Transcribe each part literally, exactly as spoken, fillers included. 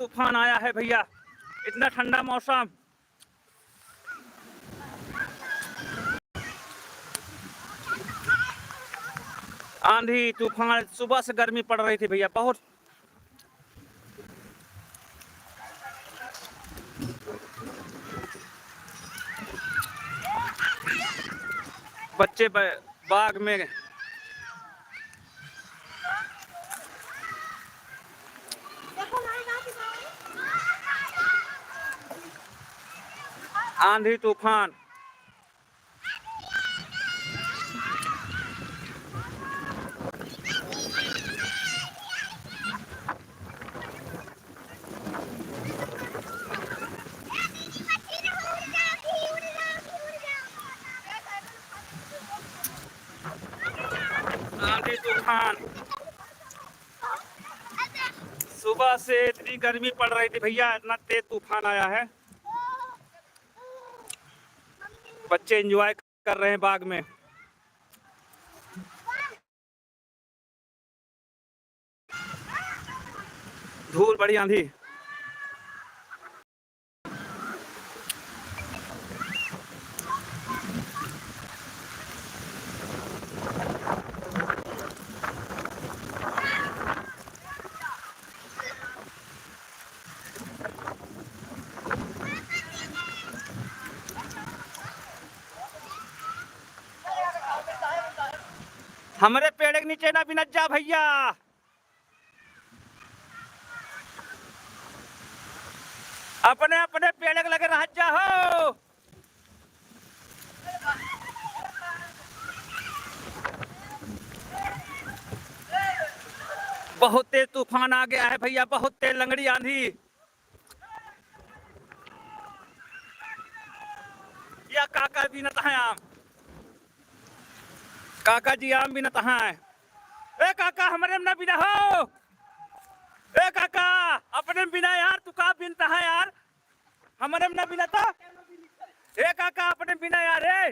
तूफान आया है भैया, इतना ठंडा मौसम, आंधी तूफान, सुबह से गर्मी पड़ रही थी भैया, बहुत। बच्चे ब-, बाग में। आंधी तूफान। आंधी तूफान। सुबह से इतनी गर्मी पड़ रही थी भैया, इतना तेज तूफान आया है। बच्चे एंजॉय कर रहे हैं बाग में। धूल बड़ी आंधी। हमरे पेड़ के नीचे ना बिनत जा भैया, अपने अपने पेड़ के लगे रहत जा हो। बहुत तेज तूफान आ गया है भैया, बहुत तेज लंगड़ी आंधी। या काका बिनत हैं आम, काका जी आम बिनत हैं। ए काका, हमरे में ना बिना हो। ए काका, अपने में बिना यार, तू का बिनता है यार? हमरे में ना बिनता। ए काका, अपने में बिना यार, ए।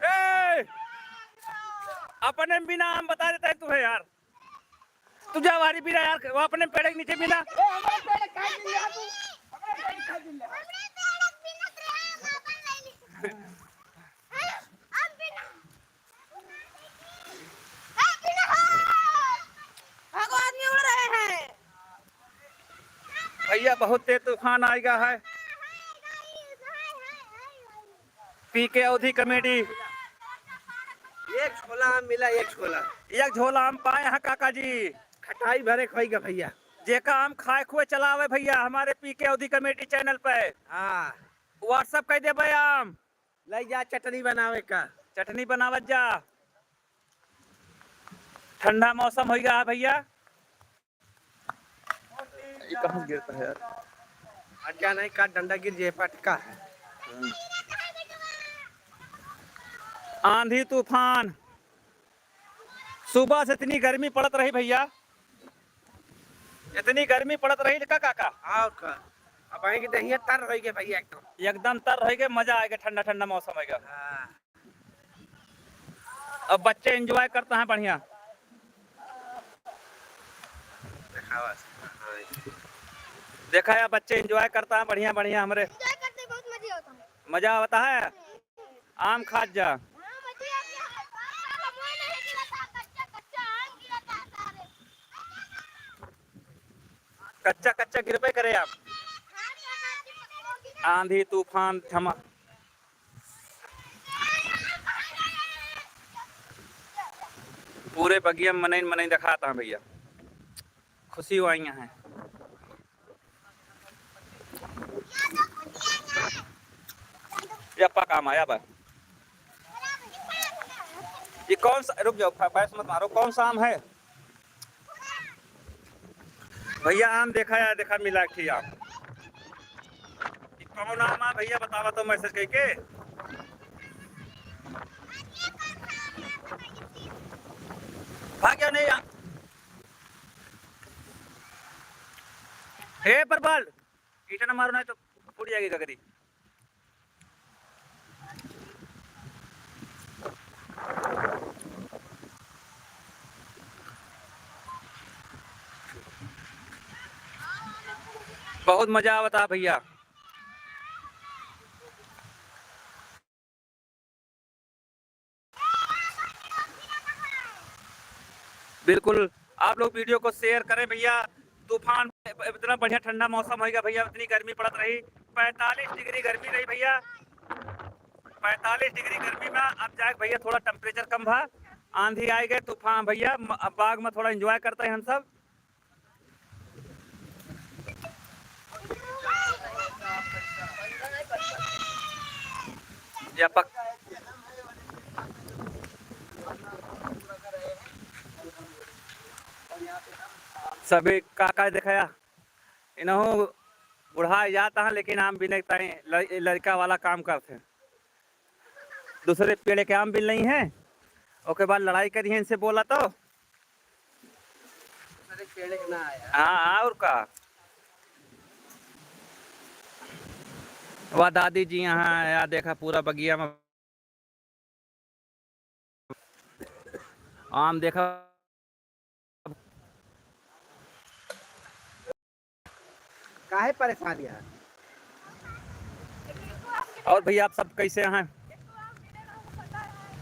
ए, अपने में बिना आम बता देता है तू है यार। तू जा वारी बिना यार, वो अपने पेड़ के नीचे बिना। ए, हमारे पेड़ खाई दिल है तू। हमारे पेड़ खाई दिल है। एगो आदमी उड़ रहे हैं। भैया, बहुत तेज तूफान आएगा है। पी के अवधी कॉमेडी। एक झोला आम मिला, एक झोला। एक झोला आम पाए हैं काका जी। खटाई भरे खोई गा भैया। जेका आम खाए खुए चला आवे भैया, हमारे पी के अवधी कॉमेडी चैनल पे। हाँ। WhatsApp कर देबे आम। लई जा चटनी बनावे का। चटनी बनावत जा। ठंडा मौसम होइगा है भैया। ये कहाँ से गिरता है यार? अच्छा नहीं का डंडा गिर जे पटका है। आंधी तूफान, सुबह से इतनी गर्मी पड़त रही भैया, इतनी गर्मी पड़त रही का काका? और का, अब आएंगे दहिया तर होइगे भैया एकदम। एकदम तर होइगे, मजा आएगा, ठंडा ठंडा मौसम होइगा। हाँ। अब बच्चे एंजॉय करता है बढ़िया। देखावा। देखा यार, बच्चे एंजॉय करता है बढ़िया बढ़िया हमरे। एंजॉय करते बहुत मजा होता है। मजा आवता है। आम खात जा। हाँ, मजा आ गया। कच्चा, कच्चा आम गिरा था सारे। कच्चा कच्चा गिरबे करे आम। आंधी तूफान धमा पूरे बगिया में मनई मनई देखात हैं भैया, खुशी हुआ है। ये पक्का आम आया बा। ये कौन सा, रुक जाओ, फ-, फैस मत मारो, कौन सा आम है? भैया आम देखा यार, देखा मिला एक ठे आम। ई कौन आम है भैया, बतावा तो मैसेज करके। भाग गया नहीं आम। हे परबल, ईंटा ना मारो नहीं तो फूट जाएगी गगरी। बहुत मजा आवता भैया। बिल्कुल, आप लोग video को share करें भैया। तूफान, इतना बढ़िया ठंडा मौसम होइगा भैया, इतनी गर्मी पड़त रही, पैंतालीस डिग्री गर्मी रही भैया, पैंतालीस डिग्री गर्मी में। अब जाके भैया थोड़ा temperature कम भा, आंधी आइ गए, तूफान भैया, म-, अब बाग में थोड़ा enjoy करते हैं हम सब। या पक-, सभी का का देखाया, इनहू बुढ़ा जात हैं, लेकिन आम बिने ताई ल-, लड़का वाला काम करते हैं। दूसरे पेड़ के आम बिन नहीं है, ओके बाद लड़ाई करी है इनसे बोला तो। दूसरे पेड़ के ना आया। हाँ, और का। वाह दादी जी, यहाँ आया, देखा पूरा बगिया में आम देखा। काहे परेशान यार? और भैया, आप सब कैसे हैं?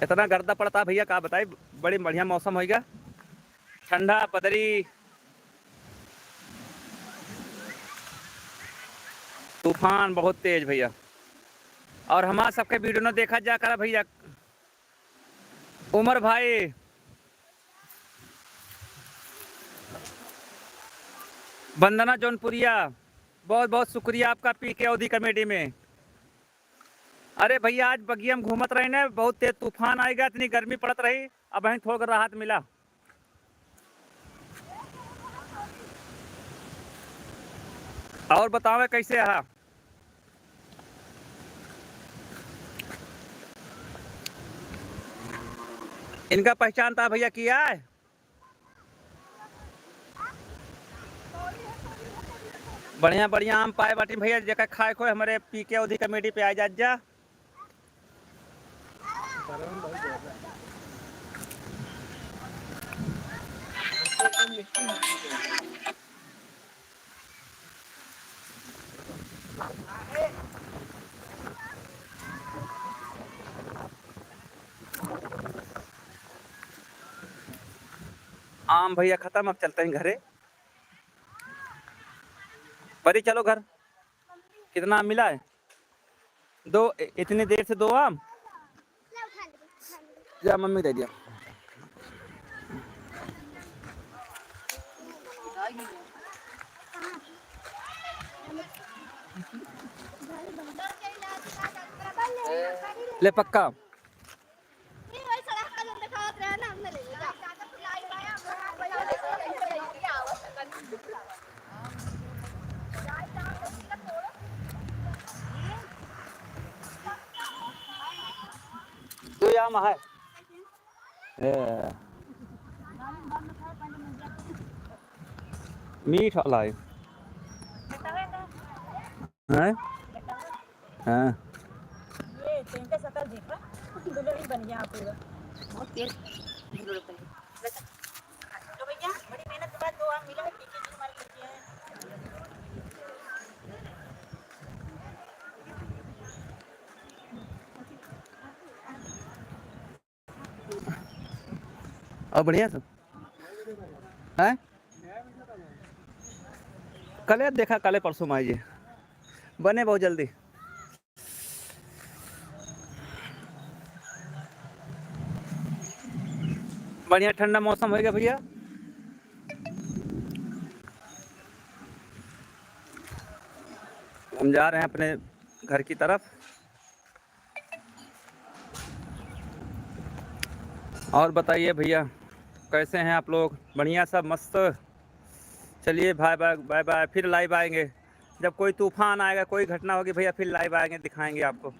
इतना गर्दा पड़ता भैया, का बताई, बड़ी बढ़िया मौसम होइगा, ठंडा बदरी, तूफान बहुत तेज भैया। और हमार सबके video न देखा जा करा भैया। उमर भाई, वंदना जौनपुरिया, बहुत बहुत शुक्रिया आपका पीके अवधी comedy में। अरे भैया, आज बगिया में घूमत रहे ने, बहुत तेज तूफान आइगा, इतनी गर्मी पड़त रही, अब वहीं थोड़ा राहत मिला। और बतावे कैसे है? इनका पहचानता भैया किया है? बढ़िया बढ़िया आम पाए बाटी भैया, जेका खाए खोए हमरे पीके अवधी comedy पे आ जात जा। आम भैया खत्म, अब चलते हैं घरे। परी चलो घर। कितना आम मिला है? दो, इ-, इतनी देर से दो आम। जा मम्मी दे दिया। ले पक्का। तू या महा ए। मीठ वाला है। हैं? हाँ। ये टेंटे सकल देखा, दुल्हन बन गया पूरा। बहुत तेज धूल उड़ता है। तो भैया, बड़ी मेहनत के बाद दो आम मिला है, पीके जी हमारे लेके आए हैं। और बढ़िया सब? हैं? कले देखा, कले परसों में आइए, बने बहुत जल्दी। बढ़िया ठंडा मौसम होइगा भैया, हम जा रहे हैं अपने घर की तरफ। और बताइए भैया, कैसे हैं आप लोग? बढ़िया सब, मस्त? चलिए, bye bye, bye bye, फिर live आएंगे। जब कोई तूफान आएगा, कोई घटना होगी भैया, फिर live आएंगे, दिखाएंगे आपको।